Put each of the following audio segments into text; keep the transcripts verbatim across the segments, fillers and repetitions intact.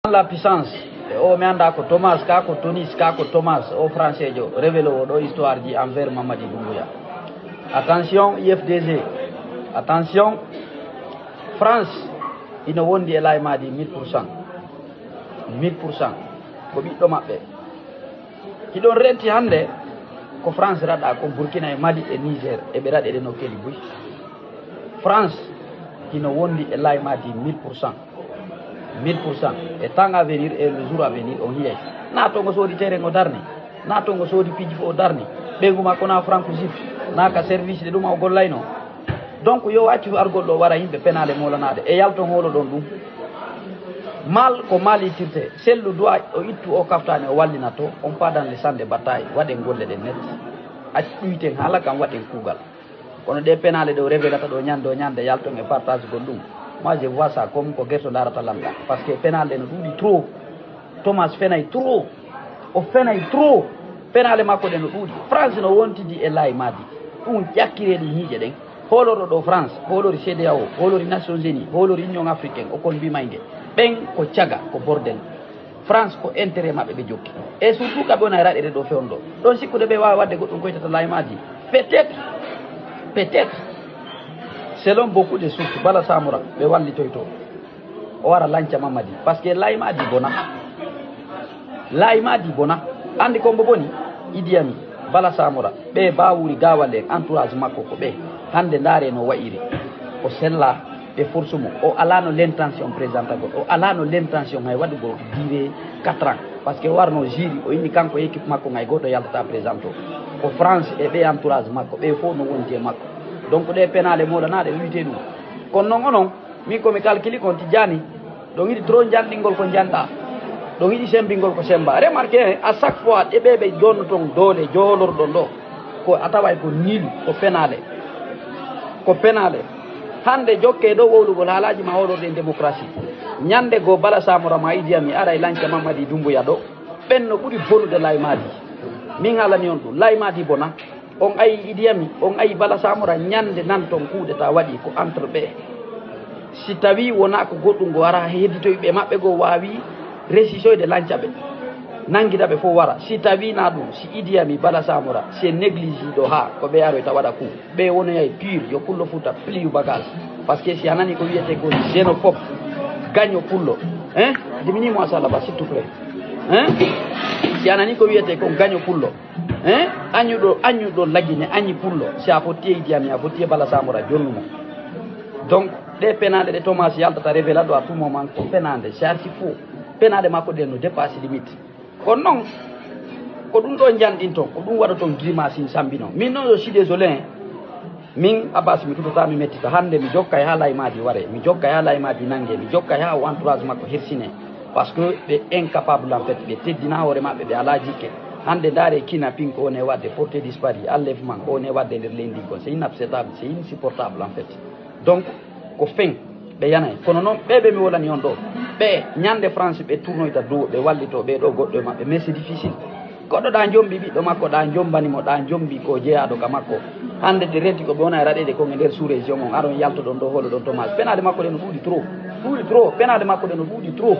La puissance. E o mi annda ko Thomas, ka ko Tonis, ka ko Thomas, o français jo, révélé o ɗo histoire ji envers Mamadi Doumbouya. Attention, I F D G. Attention, France, ino wondi e laymadi mille pour cent. Mille pour cent. Ko ɓiɗɗo maɓɓe. Hiɗon renti hannde ko France raɗa ko Burkina e Mali e Niger, e ɓe raɗe ɗe no keli buy. France hino wondi e laymadi mille pour cent. Mille pour cent. E temps à venir, e le jour à venir, on hiyay. Na tongo soodi terrain o darni. Na tongo soodi piiji fof o darni. Ɓeyngu makko na franco sif. Na ka service de ɗum o gollayno. Donc, yo accu argol ɗo wara yimɓe penale molanaade. E yalton holo ɗon ɗum. Mal ko mal ittirte. Sellu doit o ittu o kaftani o wallina to. On pas dans le champ de bataille. Waɗen golle ɗen net. Accu ɗuyten haala kam waɗen kuugal. Kono ɗe penale ɗo revelata ɗo ñande o ñande yalton e partage gol ɗum. Moi, je vois ça comme ko gerto darata lamɗa. Parce que penale no ɗuuɗi trop. Thomas fenay trop. O fenay trop. Penale makko ɗe no ɗuuɗi. France no wontidi e laymadi. Ɗum ƴakkire ɗi hiije ɗen. Hoolorɗo ɗo France, hoolori C D A O, hoolori Nations Unies, hoolori Union Africaine, o kon mbimayge. Ɓen ko caga, ko bordel. France ko intérêt maɓɓe ɓe jokki. E surtout ka ɓe wona e raɗere ɗo fewndo. Ɗon sikkude ɓe waawi waɗde goɗɗum koytata laymadi. Peut-être, peut-être, selon beaucoup de sources, Bala Samora, ɓe wallitoyto. O wara lanca Mamadi. Parce que laymadi bona. Laymadi bona. Andi kombo boni? Idi Ami, Bala Samora, ɓe Bawuri Gawal en entourage makko ko ɓe. Hande ndaare no wa'iri. O sella ɓe force mo. O alano l'intention présentagol. O alano l'intention hay waɗugol durée quatre ans. Parce que warno jiri o inni kanko e équipe makko ngay goto yaltata présento. Ko France e ɓe entourage makko, ɓe fof no wonti e makko. Donc ɗe penale moɗanaɗe wiyete ɗum. Kono non onon, min ko mi calculi kon Tijjani, ɗon yiɗi trop njanɗingol ko njanɗa, ɗon yiɗi sembingol ko semba. Remarqué, à chaque fois, ɗe ɓe ɓe jonno ton doole joolorɗon ɗo, ko a taway ko nilu, ko penale. Ko penale. Hande jokke ɗo wowlugol haalaji ma hoolorde e démocratie. Ñande goo Bala Samora ma Idi Ami ara e lanca Mamadi Dumbuya ɗo. Ɓen no ɓuri bonude laymadi. Min haalani on ɗum, laymadi bona. On ayi Idi Ami, on ayi Bala Samora, ñande nan ton kuuɗe ta waɗi ko entre ɓe. Si tawi wona ko goɗɗum ngo ara hedditoy ɓe maɓɓe go wawi resisoyde lanca ɓe. Nangida ɓe fof wara. Si tawi na ɗum, si Idi Ami, Bala Samora, si néglige ɗo ha ko ɓe aroy ta waɗa coup. Ɓe wonoyay pur, yo pullo futa, pliu bagage. Parce que si a nani ko wiyete ko xénophobe, gaño pullo. Hein? Diminue-moi ça là-bas, s'il te plaît. Hein? Si a nani ko wiyete ko gaño pullo. Hein? Añuɗo, añuɗo lagine, añi pullo. Si a fotti e Idi Ami, a fotti e Bala Samora, jonnumo. Donc, ɗe penale ɗe Thomas yaltata révélado à tout moment, ko penande, c'est archi faux. Penale makko ɗen no dépasse limite. Kono non, ko ɗum ɗo njanɗin ton, ko ɗum waɗa ton grimace in sambi non. Min non, je suis désolé, hein. Min, Abbas, mi tutata, mi mettita. Hande mi jokkay ha laymadi ware, mi jokkay ha laymadi nange, mi jokkay ha o entourage makko hirsine. Parce que ɓe incapable en fait, ɓe teddina hoore maɓɓe, ɓe ala jikke. Hande ndaare kidnapping ko woni e wadde, porté disparu, enlèvement ko woni e wadde nder leydi kon. C'est inacceptable, c'est insupportable en fait. Donc, ko fen, ɓe yanay. Kono non, ɓe ɓe mi wolani on ɗo, ɓe ñande France ɓe tournoyta dow, ɓe wallito ɓe ɗo goɗɗo e maɓɓe, mais c'est difficile. Goɗɗo ɗa jombi ɓiɗɗo makko, ɗa jombani mo, ɗa jombi ko jeyaɗo ka makko. Hande ɗe renti ko ɓe wona e raɗede kon e nder sous région on, aron yaltoɗon ɗo holoɗon Thomas. Penale makko ɗe no ɗuuɗi trop, ɗuuɗi trop, penale makko ɗe no ɗuuɗi trop.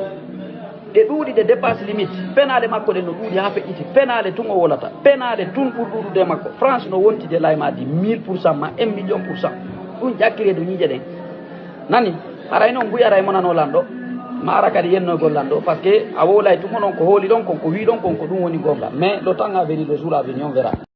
Ɗe ɗuuɗi, ɗe dépasse limite. Penale makko ɗe no ɗuuɗi ha feƴƴiti. Penale tun o wolata. Penale tun ɓuri ɗuuɗude e makko. France no wontide laymadi mille pour cent ma un million pour cent. Ɗum ƴakkire ɗo ñiiƴe ɗen. Nani? Haray noon mbuyaray mo nanoo lanɗo. Ma ara kadi yennoygol lanɗo. Parce que a wowlay tun onon ko hooli ɗon kon, ko wii ɗon kon, ko ɗum woni goonga. Mais le temps à venir, le jour à venir, on verra.